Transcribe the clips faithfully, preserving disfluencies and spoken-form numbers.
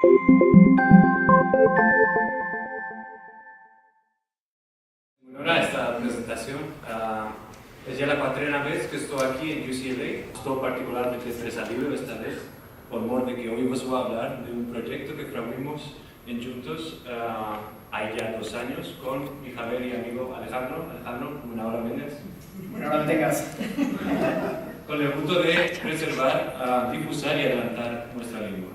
Muy bona esta prezentasion. Ah, es ya la kuatrena vez ke esto aki en U C L A. Esto partikularmente estresadivo esta vez, por mor de ke oy vos vo a avlar de un proyekto ke fraguimos endjuntos, ah, ay ya dos anyos kon mi haber i amigo Alejandro. Alejandro, buena ora vengas. Buena ora vengas. Kon el punto de preservar, ah, difuzar i adelantar muestra lengua.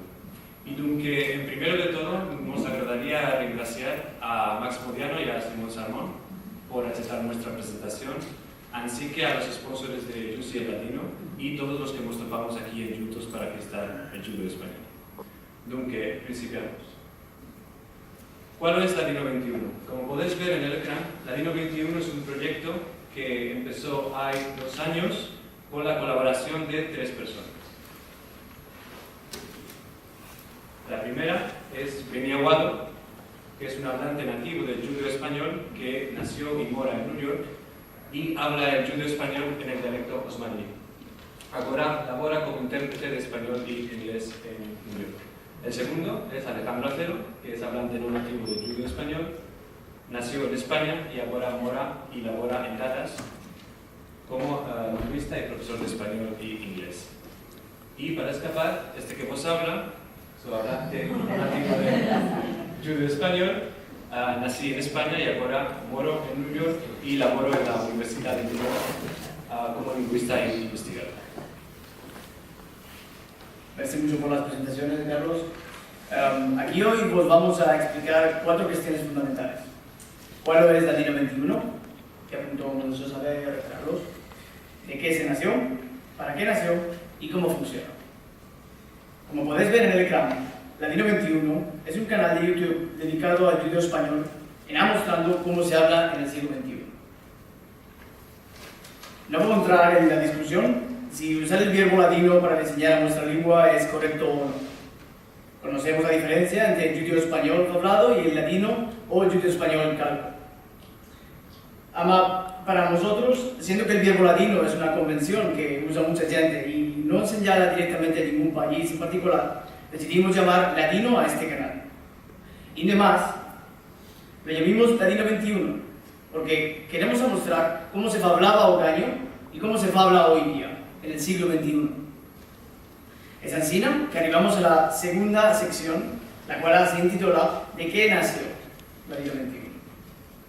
I dunke, en primero de todo, mos agradaria rengrasiar a Max Modiano i a Simon Sarmon por asetar muestra prezentasion, ansi ke a los sponsores de U C L A Ladino i todos los ke mos topamos aki endjuntos para gestar el djudeo-espanyol. Dunke, prinsipiamos. Kualo es Ladino vente i uno? Komo podesh ver en el ekran, Ladino vente i uno es un proyekto ke empeso ay dos anyos kon la kolaborasion de tres personas. La primera es Beni Aguado, ke es un avlante nativo del djudeo-espanyol ke nasio i mora en New York i avla el djudeo-espanyol en el dialekto osmani. Agora lavora komo interprete de espanyol i inglez en New York. El segundo es Alejandro Acero, ke es avlante no nativo del djudeo-espanyol, nasio en Espanya i agora mora i lavora en Dallas komo, eh, lingüista i profesor de espanyol i inglez. I para eskapar, este ke vos avla, so avlante nativo de djudeo-espanyol, ah, nasi en Espanya i agora moro en New York i lavoro en la Universidad de New York, ah, komo lingüista i investigador. Mersi muncho por las prezentasiones, Carlos. Em, aki oy vos vamos a eksplikar kuatro kestiones fundamentales. Kualo es Ladino vente i uno? Ke apunto, vamos a saver, Carlos, de ke se nasio, para ke nasio i komo funksiona. Komo podesh ver en el ekran, Ladino vente i uno es un kanal de YouTube dedikado al djudeo-espanyol en amostrando komo se avla en el siglo vente i uno. No vo a entrar en la diskusion si uzar el vierbo ladino para disenyar a muestra lengua es korekto o no. Konosemos la diferensia entre el djudeo-espanyol avlado i el ladino o el djudeo-espanyol kalko. Ama, para mozotros, siendo ke el vierbo ladino es una konvension ke uza muncha djente i no senyala direktamente a ningun pais en partikular, desidimos yamar ladino a este kanal. I demas, lo yamimos Ladino vente i uno, porke keremos amostrar komo se avlava aodanyo i komo se avla oy dia, en el siglo vente i uno. Es ansina ke arivamos a la segunda seksion, la kual se intitola De ke nasio Ladino vente i uno.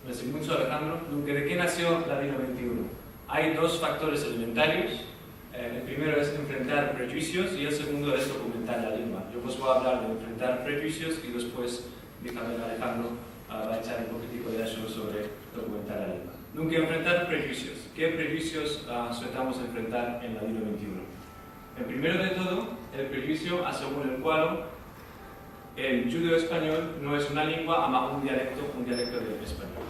Mersi muncho, Alejandro. Dunke, de ke nasio Ladino vente i uno? Ay dos faktores elementarios. Eh, el primero es enfrentar prejuisios i el segundo es dokumentar la lengua. Yo vos vo a avlar de enfrentar prejuisios i despues mi haber Alejandro, ah, va a echar un pokitiko de asunto sovre dokumentar la lengua. Dunke, enfrentar prejuisios. Ke prejuisios, ah, suetamos enfrentar en Ladino vente i uno? En primero de todo, el prejuisio asegun el kual el djudeo-espanyol no es una lengua, ama un dialekto, un dialekto del espanyol.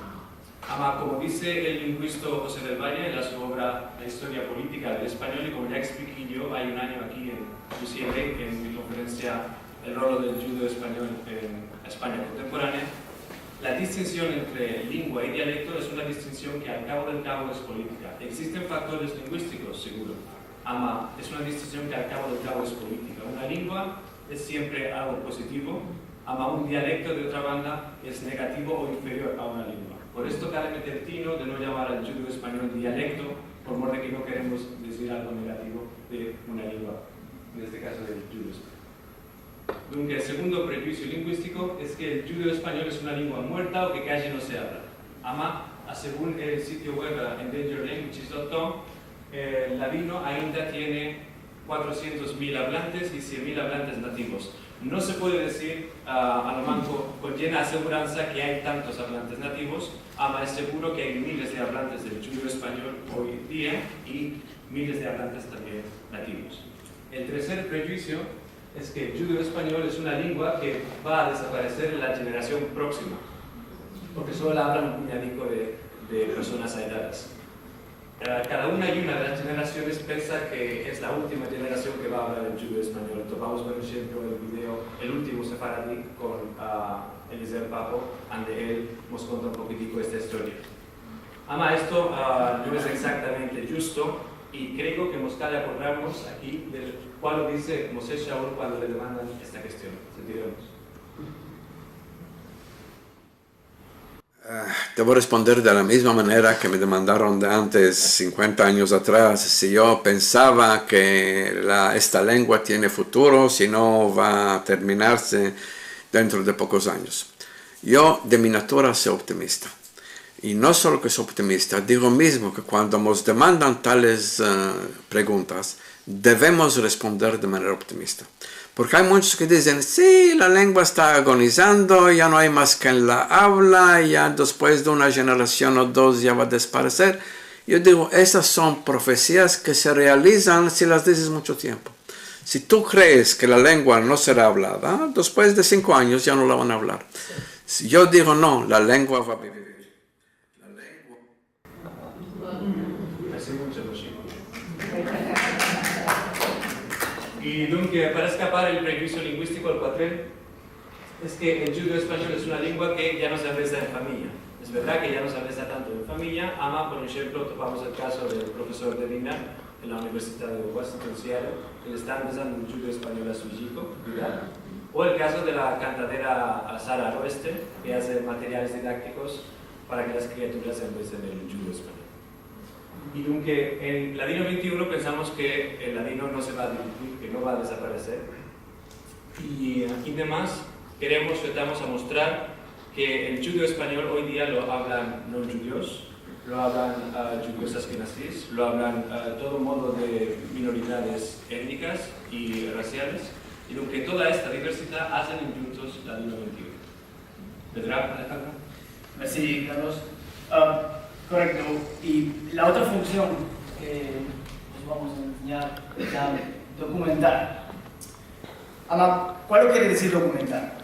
Ama, komo dize el lingüista José del Valle en la su ovra La historia política del español, i komo ya ekspliki yo ay un anyo aki en U C L A, en mi konferensia El rol del djudeo-espanyol en Espanya kontemporanea, la distinsion entre lengua i dialekto es una distinsion ke al kabo del kabo es politika. Egzisten faktores lingüistikos, seguro, ama es una distinsion ke al kabo del kabo es politika. Una lengua es siempre algo pozitivo, ama un dialekto, de otra banda, es negativo o inferior a una lengua. Por esto kale meter tino de no yamar al djudeo-espanyol dialekto, por mor de ke no keremos dizir algo negativo de una lengua, en este kazo del djudeo-espanyol. Dunke, el segundo prejuisio lingüistiko es ke el djudeo-espanyol es una lengua muerta o ke kaji no se avla. Ama, a, segun el sitio web, eh, endangered languages dot com, eh, el ladino ainda tiene kuatrosientos mil avlantes i sien mil avlantes nativos. No se puede dizir, ah, a lo manko, kon yena aseguransa ke ay tantos avlantes nativos, ama es seguro ke ay miles de avlantes del djudeo-espanyol oy dia i miles de avlantes tambien nativos. El terser prejuisio es ke el djudeo-espanyol es una lengua ke va a desapareser en la jenerasion proksima, porke solo la avlan un punyadiko de, de personas aedadas. Eh, kada una i una de las jenerasiones pensa ke es la ultima jenerasion ke va a avlar el djudeo-espanyol. Topamos, por enshemplo, el video El ultimo sefaradi kon, ah, Eliezer Papo, ande el mos konta un pokitiko esta istoria. Ama esto, ah, no es egzaktamente djusto, i kreo ke mos kale akordarmos aki de kualo dize Moshe Shaul kuando le demandan esta kestion. Sentiremos. Devo risponder de la mizma manera ke me demandaron de antes, sinkuenta anyos atras, si yo pensava ke la, esta lengua tiene futuro, si no va a terminarse dentro de pokos anyos. Yo, de mi natura, so optimista. I no solo ke so optimista, digo mizmo ke kuando mos demandan tales, eh, preguntas, devemos risponder de manera optimista. Porke ay munchos ke dizen, "Si, la lengua esta agonizando, ya no ay mas ken la avla, ya despues de una jenerasion o dos ya va a despareser." Yo digo, esas son profesias ke se realizan si las dizes muncho tiempo. Si tu krees ke la lengua no sera avlada, despues de sinko anyos ya no la van a avlar. Si yo digo, "No, la lengua va a bivir." La lengua. Mersi muncho, Roshi. I dunke, para eskapar el prejuisio linguistiko, el kuatren es ke el djudeo-espanyol es una lengua ke ya no se aveza en famiya. Es verdad ke ya no se aveza tanto en famiya, ama, por enshemplo, topamos el kazo del profesor de Dina en la Universidad de Washington, Seattle, ke le esta avezando el djudeo-espanyol a su ijiko, Vidal, o el kazo de la kantadera Sara Roeste, ke aze materiales didaktikos para ke las kriaturas se avezan en el djudeo-espanyol. I dunke, en Ladino vente i uno pensamos ke el ladino no se va a diluir, ke no va a desapareser. I, eh, i demas, keremos, vetamos a mostrar ke el djudeo-espanyol oy dia lo avlan no djudios, lo avlan, ah, djudios ashkenazis, lo avlan, ah, todo modo de minoridades etnikas i rasiales, i dunke toda esta diversidad azen endjuntos Ladino vente i uno. Vedra, Alejandro? Mersi, Carlos. Ah, korekto. I la otra funksion ke mos vamos a ensenyar es dokumentar. Ama, kualo kere dizir dokumentar?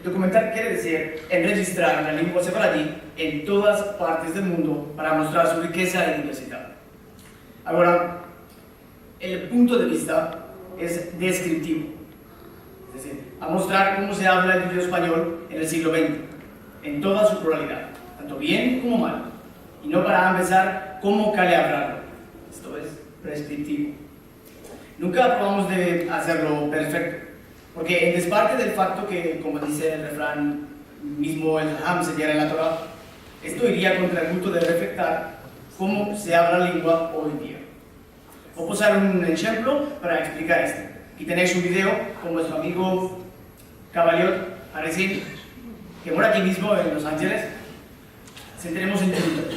Dokumentar kere dizir enrejistrar la lengua sefaradi en todas partes del mundo para mostrar su rikeza i diversidad. Agora, el punto de vista es deskriptivo, es dizir, a mostrar komo se avla el djudeo-espanyol en el siglo vente, en toda su pluralidad, tanto bien komo mal, i no para ambezar komo kale avlarlo, esto es, preskriptivo. Nunka provamos de azerlo perfekto, porke en desparte del fakto ke, komo dize el refran, mizmo el haham se yera en la Tora, esto iria kontra el punto de reflektar komo se avla la lengua oy dia. Vo a posar un enshemplo para eksplikar esto. Aki tenesh un video kon muestro amigo Kavaliot Harisin, ke mora aki mizmo en Los Angeles. Sentiremos en punto.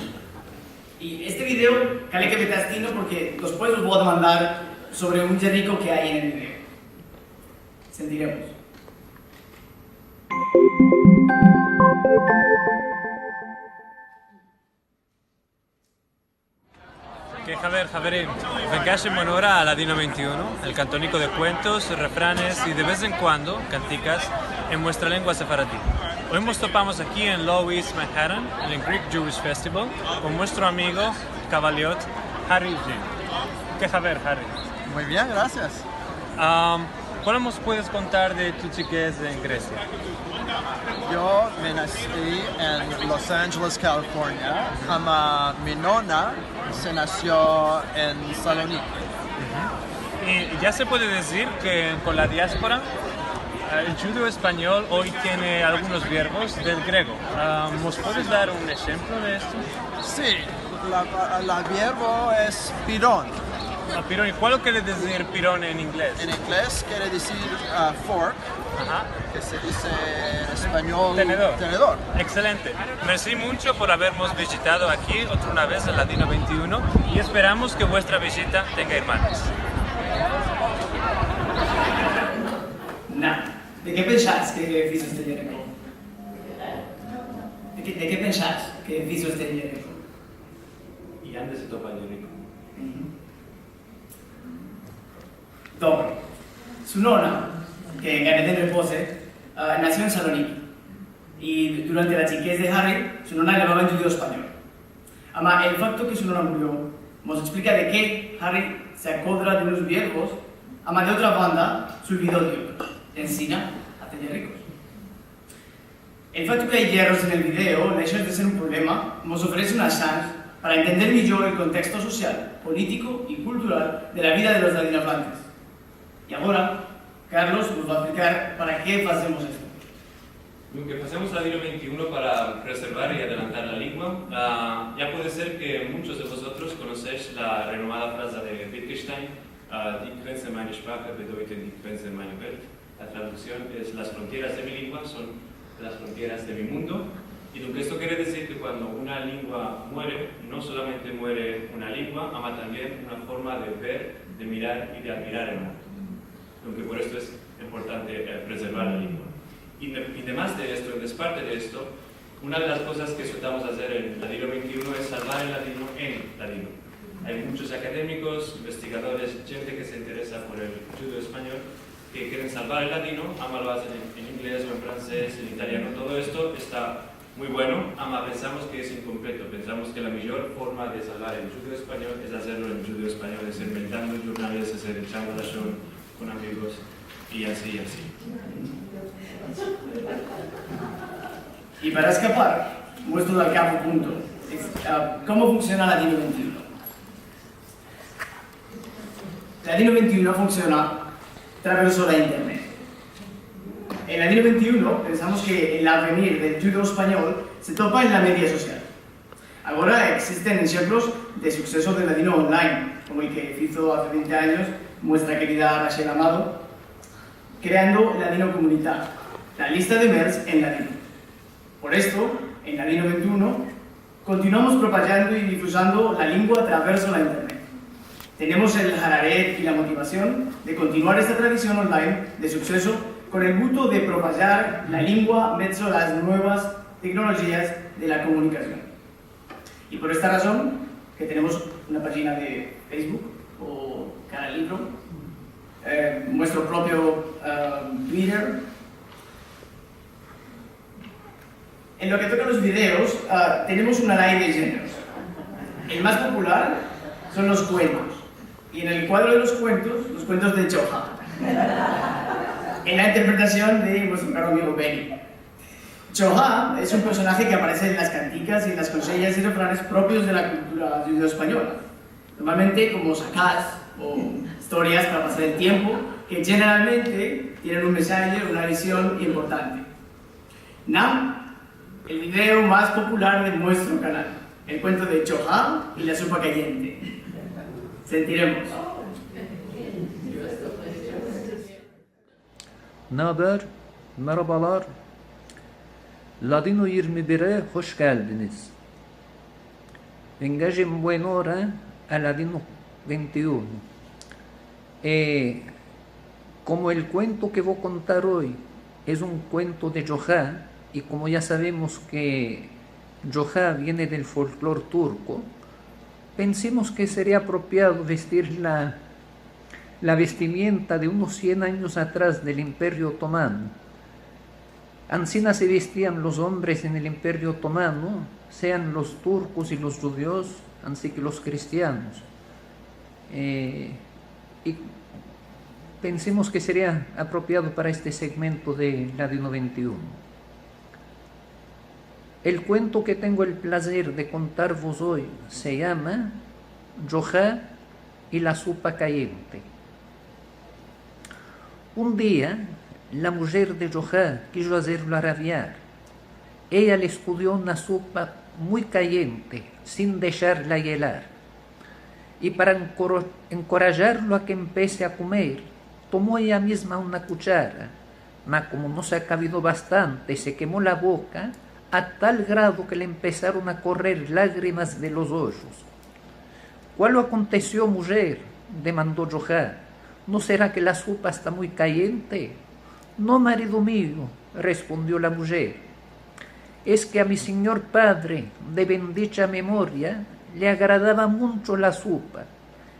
I este video, kale ke me tastino porke despues los vo a demandar sovre un yerriko ke ay en el video. Sentiremos. Ke haber, haverim. Vengash en buena ora a Ladino vente i uno, el kantoniko de kuentos, refranes i de vez en kuando kantikas en muestra lengua sefaradi. Oy mos topamos aki en Lower East Manhattan, en el Greek Jewish Festival, kon muestro amigo Kavaliot Harisin. Ke haber, Hari? Muy bien, gracias. Am, Kualo mos puedes kontar de tu chikez en Gresia? Yo me nasi en Los Angeles, California, ama mi nona se nasio en Saloniki. I ya se puede dizir ke kon la diaspora, eh, el djudeo-espanyol oy tiene algunos verbos del grego. Ah, mos puedes dar un enshemplo de esto? Si, la, la verbo es piron. Ah, piron. I kualo kere dizir piron en inglez? En inglez kere dizir, ah, fork, aha, ke se dize en espanyol tenedor. Tenedor. Ekselente. Mersi muncho por avermos vijitado aki otra una vez en Ladino vente i uno i esperamos ke vuestra vijita tenga ermanos. Na, de ke pensas ke fizo este yerriko? De ke, de ke pensas ke fizo este yerriko? I ande se topa el yerriko? Uhu. Dobro. Su nona, ke en Gan Eden repose, ah, nasio en Saloniki. I durante la chikez de Hari, su nona le yamava djudeo-espanyol. Ama el fakto ke su nona murio mos eksplika de ke Hari se akodra de unos verbos, ama de otra banda se olvido de otros. Ensina a tener yerrikos. El fakto ke ay yerros en el video, leshos de ser un problema, mos ofrese una shans para entender mijor el konteksto sosial, politiko i kultural de la vida de los ladinoavlantes. I agora, Carlos mos va a eksplikar para ke fazemos esto. Aunke pasemos Ladino vente i uno para preservar i adelantar la lengua, ah, ya puede ser ke munchos de vozotros konosesh la renomada fraza de Wittgenstein, ah, "Die Grenzen meiner Sprache bedeuten die Grenzen meiner Welt". La traduksion es: "Las frontieras de mi lengua son las frontieras de mi mundo". I dunke esto kere dizir ke kuando una lengua muere, no solamente muere una lengua, ama tambien una forma de ver, de mirar i de admirar el mundo. Dunke por esto es importante, eh, preservar la lengua. I de, i demas de esto, en desparte de esto, una de las kozas ke soltamos azer en Ladino vente i uno es salvar el ladino en ladino. Ay munchos akademikos, investigadores, djente ke se interesa por el djudeo-espanyol, ke keren salvar el ladino, ama lo azen en, en inglez o en fransez, en italiano. Todo esto esta muy bueno, ama pensamos ke es inkompleto. Pensamos ke la mijor forma de salvar el djudeo-espanyol es azerlo en djudeo-espanyol, es inventando jurnales, es echando lashon kon amigos, i ansi, i ansi. I para eskapar, muestro el kavo punto. Es, ah, komo funksiona Ladino vente i uno. Ladino vente i uno funksiona traverso la internet. En Ladino vente i uno pensamos ke el avenir del djudeo-espanyol se topa en la media sosial. Agora existen enshemplos de sukseso del ladino online, komo el ke fizo aze vente anyos muestra kerida Rachel Amado, kreando Ladinokomunita, la lista de Merz en ladino. Por esto, en Ladino vente i uno, kontinuamos propagando i difuzando la lengua traverso la internet. Tenemos el hararet i la motivasion de kontinuar esta tradision online de sukseso kon el buto de propagar la lengua mezo las muevas teknolojias de la komunikasion. I por esta razon ke tenemos una pajina de Facebook o Canal Libro, eh, muestro propio, eh, Twitter. En lo ke toka los videos, ah, tenemos una ley de jeneros. El mas popular son los kuentos. I en el kuadro de los kuentos, los kuentos de Djoha, en la interpretasion de muestro karo amigo Benny. Djoha es un personaje ke aparese en las kantikas i en las konsellas i refranes propios de la kultura djudeo-espanyola, normalmente komo sakaz o istorias para pasar el tiempo, ke jeneralmente tienen un mensaje, una leshon importante. Nam, el video mas popular de muestro kanal, el kuento de Djoha i la supa kayente. Sentiremos. Naber? Merabalar. Ladino yirmi bire hoş geldiniz. Vengash en buena ora a Ladino vente i uno. E, komo el kuento ke vo kontar oy es un kuento de Djoha, i komo ya savemos ke Djoha viene del folklor turko, pensimos ke seria apropiado vestir la, la vestimienta de unos sien anyos atras del Imperio Otomano. Ansina se vestian los ombres en el Imperio Otomano, sean los turkos i los djudios, ansi ke los kristianos. E, i pensimos ke seria apropiado para este segmento de Ladino vente i uno. El kuento ke tengo el plazer de kontarvos oy se yama Djoha i la supa kayente. Un dia, la mujer de Djoha kijo azerlo raviar. Eya le eskudio una supa muy kayente, sin desharla yelar. I para enkoro-, enkorajarlo a ke empese a komer, tomo eya mizma una kuchara, ma komo no se akavido bastante, se kemo la boka a tal grado ke le empesaron a korrer lagrimas de los ojos. "Kualo akontesio, mujer?", demando Djoha. "No sera ke la supa esta muy kayente?" "No, marido mio", respondio la mujer. "Es ke a mi sinyor padre, de bendicha memoria, le agradava muncho la supa,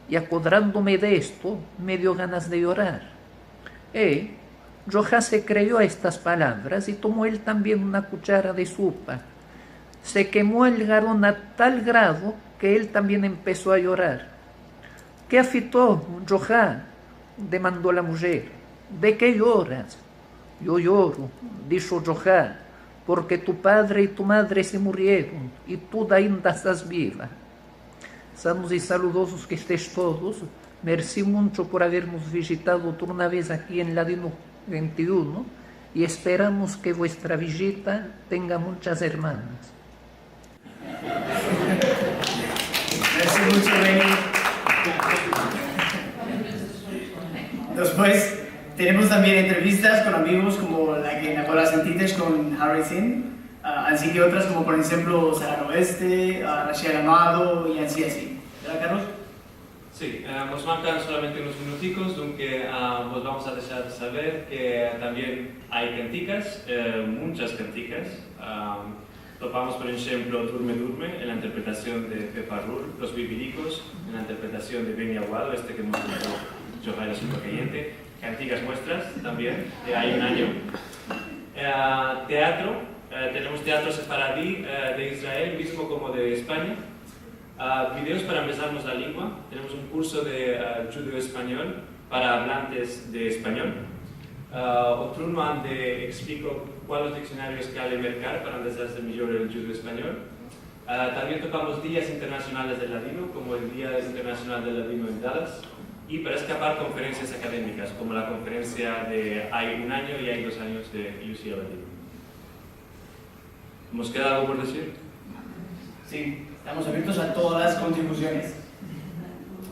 i akodrandome de esto, me dio ganas de yorar." E, Djoha se kreyo a estas palavras i tomo el tambien una kuchara de supa. Se kemo el garon a tal grado ke el tambien empeso a yorar. "Ke afito, Djoha?", demando la mujer. "De ke yoras?" "Yo yoro", disho Djoha, "porke tu padre i tu madre se murieron i tu ainda estas biva." Sanos i saludozos ke estesh todos. Mersi muncho por avermos vijitado otra una vez aki en Ladino vente i uno. i esperamos ke vuestra vijita tenga munchas ermanas. Mersi muncho, Benny. Despues tenemos tambien entrevistas kon amigos komo la ke agora sentitesh kon Harry Sin, ah, ansi ke otras komo, por enshemplo, Sahara Oeste, ah, Rachel Amado i ansi, ansi. Verdad, Carlos? Si, eh, mos mankan solamente unos minutikos, dunke, ah, vos vamos a deshar saver ke tambien ay kantikas, eh, munchas kantikas. Ah, topamos, por enshemplo, Durme, durme, en la interpretasion de Pepa Rull, Los Bibilikos, en la interpretasion de Benny Aguado, este ke mos kontó Yohai la Supa Kayente, kantikas muestras tambien, de ay un anyo. Eh, teatro, eh, tenemos teatro sefaradi, eh, de Israel, mizmo komo de Espanya. Ah, videos para ambezarmos la lengua. Tenemos un kurso de, ah, djudeo-espanyol para avlantes de espanyol. Ah, otruno ande ekspliko kualos diksionarios ke ale merkar para ambezarse mijor el djudeo-espanyol. Ah, tambien topamos dias internasionales del ladino, komo el Dia Internasional del Ladino en Dallas, i para eskapar konferensias akademikas, komo la konferensia de ay un anyo i ay dos anyos de U C L Ladino. Mos keda algo por dizir? Si, estamos abertos a todas las kontribusiones.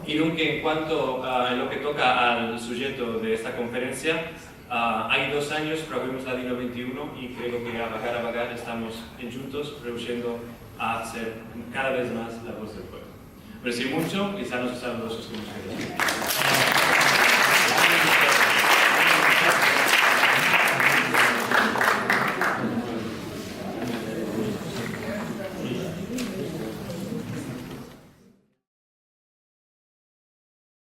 I dunke, en kuanto a lo ke toka al sujeto de esta konferensia, ah, ay dos anyos fraguimos Ladino vente i uno i kreo ke a vagar a vagar estamos endjuntos, reushiendo a ser kada vez mas la voz del puevlo. Mersi muncho i sanos i saludosos komo siempre.